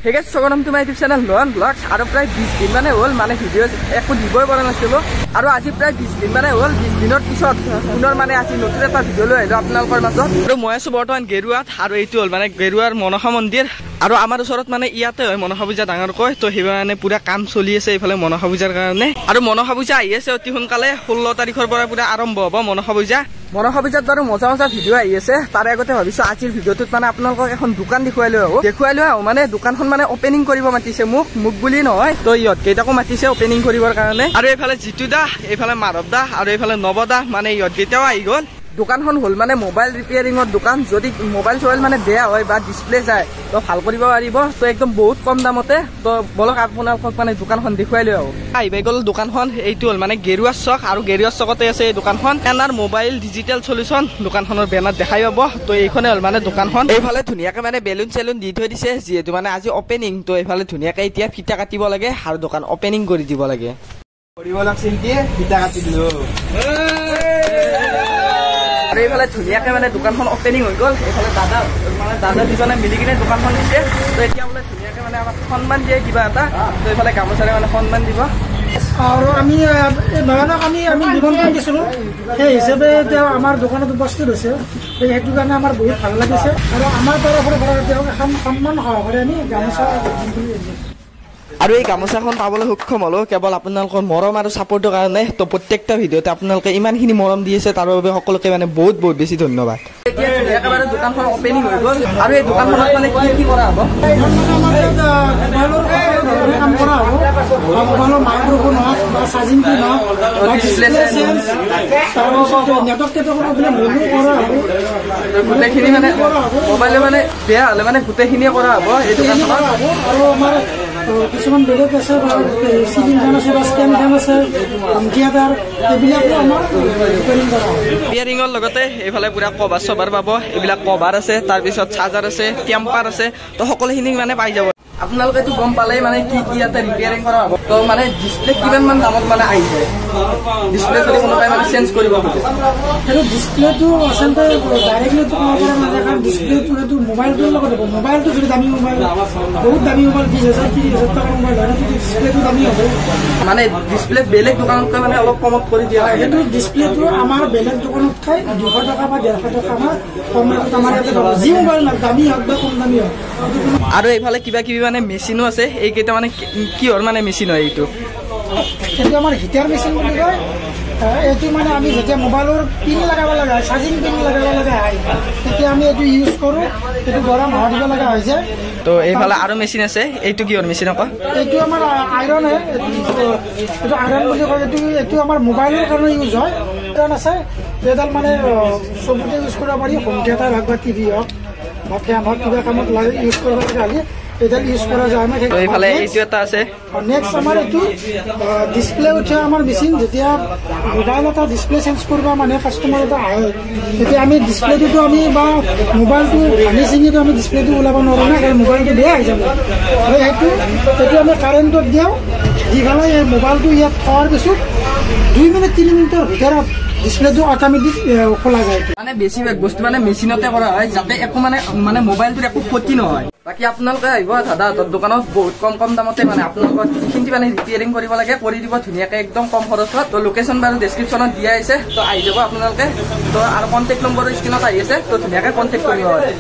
Hey guys, welcome to my YouTube channel Lohan Vlogs. আৰু প্ৰায় 20 দিন মানে হ'ল মানে ভিডিঅ' একো দিবই পৰা নাছিলোঁ আৰু আজি প্ৰায় 20 দিন মানে হ'ল। 20 দিনৰ পিছত পুনৰ মানে আজি নতুন এটা ভিডিঅ' লৈ আহিলোঁ আপোনালোকৰ মাজত। আৰু মই আছোঁ বৰ্তমান গেৰুৱাত আৰু এইটো হ'ল মানে গেৰুৱাৰ মনসা মন্দিৰ আৰু আমাৰ ওচৰত মানে ইয়াতে হয় মনসা পূজা ডাঙৰকৈ। তো সেইবাবে মানে পুৰা কাম চলি আছে এইফালে মনসা পূজাৰ কাৰণে। আৰু মনসা পূজা আহি আছে অতি সোনকালে, 16 তাৰিখৰ পৰা পুৰা আৰম্ভ হ'ব মনসা পূজা। মনসা পূজাত বাৰু মজা মজা ভিডিঅ' আহি আছে। তাৰে আগতে ভাবিছোঁ আজিৰ ভিডিঅ'টোত মানে আপোনালোকক এখন দোকান দেখুৱাই লৈ আহোঁ। দেখুৱাই লৈ আহোঁ মানে দোকানখন মানে অপেনিং কৰিব মাতিছে মোক, মোক বুলি নহয় তো ইহঁত কেইটাকো মাতিছে অপেনিং কৰিবৰ কাৰণে। আৰু এইফালে জিতু দা, এইফালে মাধৱ দা আৰু এইফালে নৱ দা, মানে ইহঁত কেইটাও আহি গ'ল। দোকানখন হ'ল মানে মোবাইল ৰিপেয়াৰিঙৰ দোকান। যদি মোবাইল চোবাইল মানে বেয়া হয় বা ডিছপ্লে যায় তো ভাল কৰিব পাৰিব, তো একদম বহুত কম দামতে। তো বলক আপোনালোকক মানে দোকানখন দেখুৱাই লৈ আহোঁ। আহি পাই গ'ল দোকানখন। এইটো হ'ল মানে গেৰুৱা চক আৰু গেৰুৱা চকতে আছে এই দোকানখন। N R mobile digital solution দোকানখনৰ বেনাৰ দেখাই পাব। তো এইখনে হ'ল মানে দোকানখন। এইফালে ধুনীয়াকে মানে বেলুন চেলুন দি থৈ দিছে, যিহেতু মানে আজি অপেনিং। তো এইফালে ধুনীয়াকে এতিয়া ফিটা কাটিব লাগে আৰু দোকান অপেনিং কৰি দিব লাগে। কৰিব লাগছিল কি ফিটা কাটি দিলো। আৰু এইফালে ধুনীয়াকে মানে দোকানখন অপেনিং হৈ গ'ল। এইফালে দাদা মানে দাদা দুজনে মিলি কিনে দোকানখন দিছে। তো এতিয়া বোলে ধুনীয়াকে মানে আমাক সন্মান দিয়ে কিবা এটা। তো এইফালে গামোচাৰে মানে সন্মান দিব। আৰু আমি নয়নক আমি আমি নিমন্ত্ৰণ দিছিলোঁ, সেই হিচাপে তেওঁ আমাৰ দোকানত উপস্থিত হৈছে। সেইটো কাৰণে আমাৰ বহুত ভাল লাগিছে আৰু আমাৰ তৰফৰ পৰা তেওঁক এখন সন্মান সহকাৰে আমি গামোচা। আৰু এই গামোচাখন পাবলৈ সক্ষম হ'লো কেৱল আপোনালোকৰ মৰম আৰু ছাপোৰ্টৰ কাৰণে। তো প্ৰত্যেকটা ভিডিঅ'তে আপোনালোকে ইমানখিনি মৰম দি আছে, তাৰ বাবে সকলোকে মানে বহুত বহুত বেছি ধন্যবাদ। এতিয়া একেবাৰে দোকানখন অপেনিং হৈ গ'ল। আৰু এই দোকানখনত মানে কি কি কৰা হ'ব? কাম কৰা হ'ব মোবাইলৰ মাইক্ৰফোন হওক বা চাৰ্জিং পিন হওক বা ডিছপ্লে চেঞ্জ, তাৰপিছত নেটৱৰ্ক টেটৱৰ্কৰ প্ৰব্লেম হ'লেও কৰা হ'ব। গোটেইখিনি মানে মোবাইলে মানে বেয়া হ'লে মানে গোটেইখিনিয়ে কৰা হ'ব এই দোকানখনত কৰা হ'ব। আৰু আমাৰ কিছুমান বেলেগ আছে, চিলিং ফেন আছে বা ষ্টেণ্ড ফেন আছে, হোম থিয়েটাৰ, এইবিলাকো আমাৰ ৰিপেয়াৰিং কৰা হ'ব। ৰিপেয়াৰিঙৰ লগতে এইফালে পুৰা কভাৰ চভাৰ পাব, এইবিলাক কভাৰ আছে, তাৰপিছত চাৰ্জাৰ আছে, টেম্পাৰ আছে, তো সকলোখিনি মানে পাই যাব। আপোনালোকেতো গম পালেই মানে কি কি ইয়াতে ৰিপেয়াৰিং কৰা হ'ব। তো মানে ডিছপ্লে কিমান মান দামত মানে আহি যায় ডিছপ্লে যদি কোনোবাই মানে চেঞ্জ কৰিব খোজে? সেইটো ডিছপ্লেটো আচলতে ডাইৰেক্টলিটো ক'ব পৰা নাযায়, কাৰণ ডিছপ্লেটো সেইটো মোবাইলটোৰ লগত হ'ব। মোবাইলটো যদি দামী মোবাইল, বহুত দামী মোবাইল, 20 হাজাৰ 30 হাজাৰ টকাৰ মোবাইল হয়, সেইটো ডিছপ্লেটো দামী হ'ব। মানে ডিছপ্লে বেলেগ দোকানতকৈ মানে অলপ কমত কৰি দিয়া হয়। সেইটো ডিছপ্লেটো আমাৰ বেলেগ দোকানতকৈ 200 টকা বা 150 টকা আমাৰ কম ৰেটত আমাৰ ইয়াতে পাব, যি মোবাইল নহওক, দামী হওক বা কম দামী হওক। আৰু এইফালে কিবা কিবি মানে মেচিনো আছে। এইকেইটা মানে কিহৰ মানে মেচিন হয় এইটো? এইটো আমাৰ হিটাৰ মেচিন বুলি কয়। এইটো মানে আমি যেতিয়া মোবাইলৰ পিন লগাব লগা হয়, চাৰ্জিং পিন লগাব লগা হয়, তেতিয়া আমি এইটো ইউজ কৰোঁ। এইটো গৰম হাৱা দিব লগা হৈ যায়। তো এইফালে আৰু মেচিন আছে, এইটো কিহৰ মেচিন আকৌ? এইটো আমাৰ আইৰণ হয়, এইটো আইৰণ বুলি কয়। এইটো আমাৰ মোবাইলৰ কাৰণে ইউজ হয়। আইৰণ আছে এইডাল মানে চবতে ইউজ কৰিব পাৰি, হোম থিয়েটাৰ হওক বা টিভি হওক বা ফেন হওক, কিবা কামত ইউজ কৰিব লগা হ'লে এইডাল ইউজ কৰা যায়। আমাৰ এইফালে এইটো এটা আছে। নেক্সট আমাৰ এইটো ডিছপ্লে উঠে আমাৰ মেচিন। যেতিয়া মোবাইল এটা ডিছপ্লে চেঞ্জ কৰিব মানে কাষ্টমাৰ এটা আহে, তেতিয়া আমি ডিছপ্লেটোতো আমি বা মোবাইলটো ভাঙি চিঙিতো আমি ডিছপ্লেটো ওলাব নোৱাৰোঁ না, কাৰণ মোবাইলটো বেয়া হৈ যাব। আৰু সেইটো আমি কাৰেণ্টত দিওঁ, দি পেলাই এই মোবাইলটো ইয়াত থোৱাৰ পিছত 2 মিনিট 3 মিনিটৰ ভিতৰত ডিছপ্লেটো অট'মেটিক খোলা যায়। মানে বেছিভাগ বস্তু মানে মেচিনতে কৰা হয়, যাতে একো মানে মানে মোবাইলটোৰ একো ক্ষতি নহয়। বাকী আপোনালোকে আহিব দাদাহঁতৰ দোকানত, বহুত কম কম দামতে মানে আপোনালোকৰ যিখিনি মানে ৰিপেয়াৰিং কৰিব লাগে কৰি দিব ধুনীয়াকে একদম কম খৰচত। তো লোকেশ্যন বাৰু ডেছক্ৰিপশ্যনত দিয়া আছে, তো আহি যাব আপোনালোকে। তো আৰু কণ্টেক্ট নম্বৰো স্ক্ৰীণত আহি আছে, তো ধুনীয়াকে কণ্টেক্ট কৰিব পাৰে।